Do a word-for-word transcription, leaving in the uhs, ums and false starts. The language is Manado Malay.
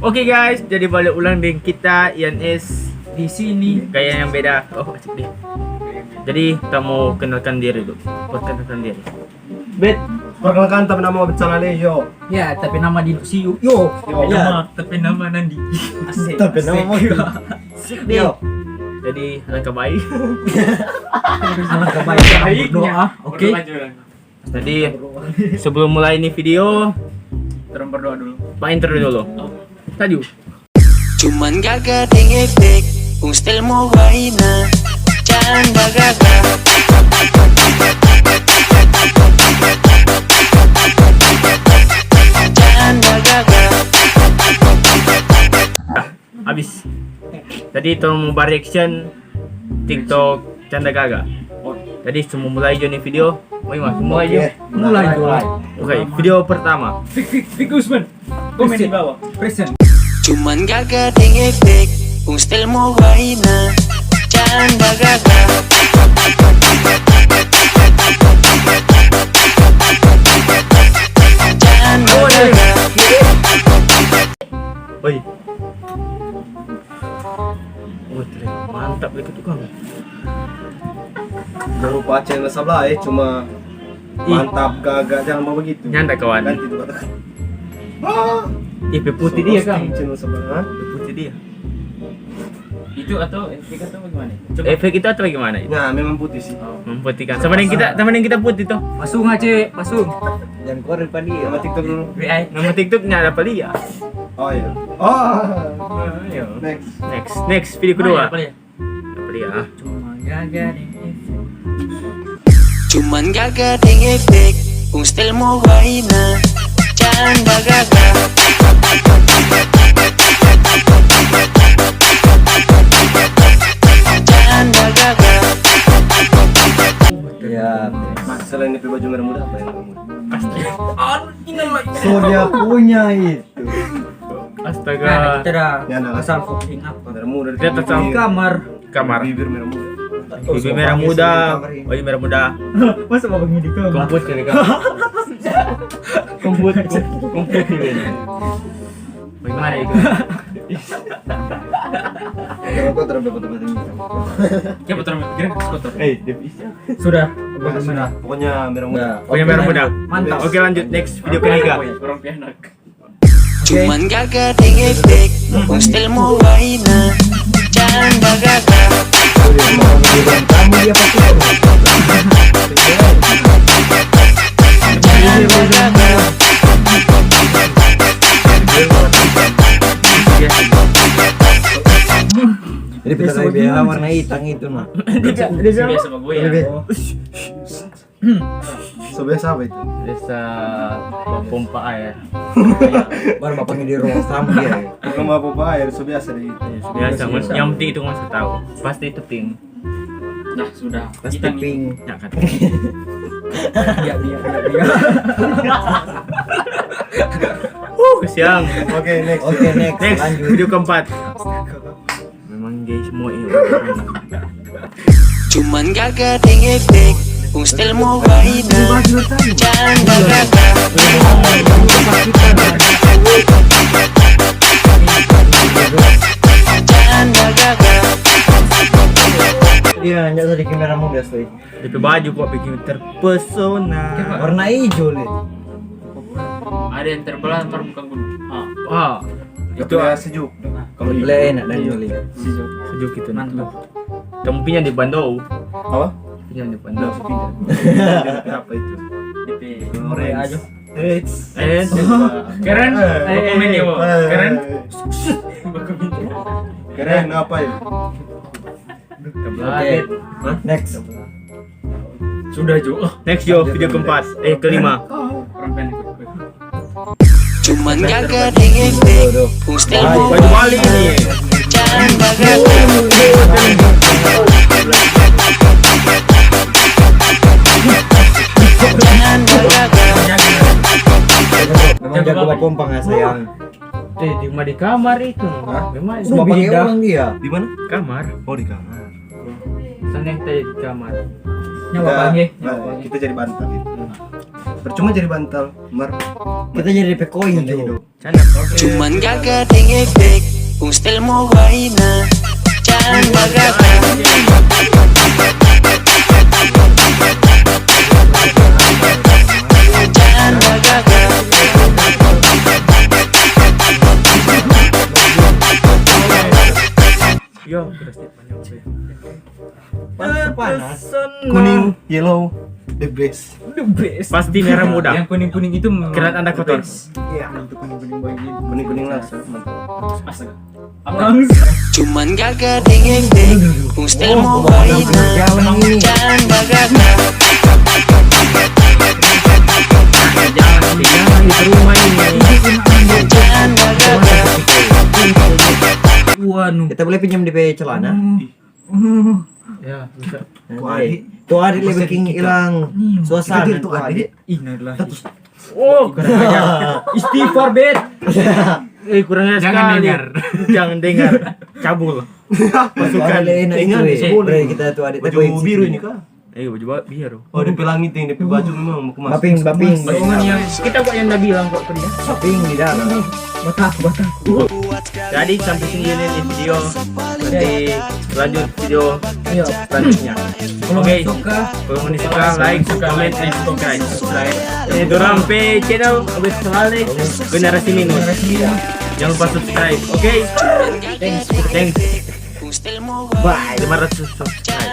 Oke guys, jadi balik ulang dengan kita I N S di sini. Gaya yang beda. Oh, cek deh. Jadi kita mau kenalkan diri dulu. Perkenalkan diri. Bet. Perkenalkan, tapi nama Bet Salale, yo. Ya, tapi nama Dino Siu. Yo. Yo. Ya, tapi nama Nandi. Asik. Tapi nama Asik. Mati. Asik deh. Yo. Jadi alangkah baik. Alangkah baik. Baiknya. Doa, oke. Berdoa aja orang. Jadi sebelum mulai ini video, orang berdoa dulu. Pak intro dulu. Oh. Tadi. Cuman gaga deng efek, kong style mo baina, canda gaga. Canda gaga. Habis. Jadi tong mo reaction TikTok canda gaga. Jadi semua mulai jo ni video. Oi, Mas, mulai jo. Oke. Mulai jo. Oke, video pertama. Fik, Fik, Fik Usman. Komen di bawah. Present. Cuman gaga deng efek, kong style mo baina, canda gaga. Canda gaga. Oi. Wah, mantap itu tukang. Jangan lupa channel sebelah ya, cuma Ih. Mantap, gaga, jangan mau begitu. Nyanda, kawan. Ganti tu kata. Ah. Ih, pe putih dia, Kang. Channel sebelah, ha? Pe putih dia. Itu atau efek atau bagaimana? Coba. Efek itu atau bagaimana itu? Nah, memang putih sih. Oh. Memutihkan. Sama dengan kita, sama dengan kita putih tuh. Pasung aja, pasung. Jangan keluar depan dia. Nama TikTok dulu. W I. Nama TikToknya ada apa dia? Oh iya. Oh. Ayo. Next. Next, next video kedua. Apa dia? Apa dia? Cuma gaga deng efek. Cuman gaga deng efek, kong style mo baina, canda gaga. Canda gaga. Ya, Mas, selain D P baju merah muda, apa yang kamu? Pasti. Aduh, ini lagi. So, dia punya itu. Astaga. Nah, kita dah. Ya, nah. Asal focusing apa? Merah muda. Dia tetap di kamar. Kamar. Bibir merah muda. Bibir merah muda. Baju merah muda. Masa mau begini tuh? Komput kali, Kak. Komput, komput ini. Bagaimana itu? Coba kau terlebih foto-foto ini. Coba terlebih, kira kotor. Eh, dia bisa. Sudah. Sudah. Pokoknya merah muda. Pokoknya merah muda. Mantap. Oke, lanjut next video ketiga. Orang pianak. Cuman gaga deng efek, kong style mo baina, canda gaga. Canda gaga. Jadi pertama B H warna hitam itu, nah. Dia biasa sama gue ya. So biasa apa itu? Biasa pompa air. Baru bapaknya di ruang tamu dia. Bukan bawa pompa air, so biasa deh itu. Biasa, yang penting itu nggak tahu. Pasti itu pink. Nah, sudah. Pasti pink. Ya kan. Iya, iya, iya, iya. Uh, siang. Oke, next. Oke, next. Next, lanjut. Video keempat. Memang gay semua ini. Cuman gaga deng efek, kong style mo baina, canda gaga. Canda gaga. Iya, nggak tadi kamera mau biasa. Depe baju kok bikin terpesona. Warna hijau, Le. Ada yang terbelah, ntar bukan gunung. Ah. Wah. Itu ya sejuk. Kalau boleh enak dan joli. Sejuk. Sejuk itu, nah. Mantap. Kamu pinjam di Bandung. Apa? Pinjam di Bandung. Apa itu? Orange. Eits. Eits. Keren. Eh, komen ya, Bo. Keren. Keren apa ya? Oke. Hah? Next. Sudah, Jo. Next, Jo, video keempat. Eh, kelima. Cuman gaga deng efek. Baju balik ini. Canda gaga. Canda gaga. Memang jago bapompa nggak, sayang? Eh, di, di kamar itu. Hah? Memang. Semua pakai ulang dia. Di mana? Kamar. Oh, di kamar. Sana yang tadi di kamar. Nyawa bangke. Nah, kita jadi bantal itu. Percuma jadi bantal, mar. Kita jadi depe koin Jadi tuh. hidup. Cuman gaga deng efek, kung style mo baina. Jangan bagaga. Jangan bagaga. Yo, terus dia panjang. Panas, panas. Kuning, yellow, the best. Pasti merah muda. Yang kuning-kuning itu kerat anda kotor. Iya, itu kuning-kuning bagian. Kuning kuning lah, sir, mantap. Astaga. Cuman gaga deng efek, kung style mo baina. Jangan bagaga. Jangan, jangan di rumah ini. Jangan bagaga. Wanu. Kita boleh pinjam depe celana? Ya, bisa. Tuh Adi. Tuh Adi lebih bikin hilang suasana tuh Adi. Ih, nah lagi. Oh, kurang ajar. Istighfar, bet. Eh, kurang ajar Jangan sekali. Dengar. Jangan dengar. Cabul. Pasukan. Ini Ingat, nih, sepuluh. Bre, kita tuh Adi. Baju biru ini kah? Eh, baju ba- biru. Oh, di pelangi ting, di baju memang mau kemas. Baping, baping. Bangunan yang kita kok yang udah bilang kok ke dia. Baping di dalam. Batak, batak. Jadi sampai sini dulu nih video. Nanti lanjut video Iya. selanjutnya. Kalau Oke. Suka, Kalau mau suka, like, comment, and subscribe. Subscribe. Eh, dorang pe channel Abis Selalu Generasi Minus. Jangan lupa subscribe. Oke. Thanks. bye. Lima ratus subscribe.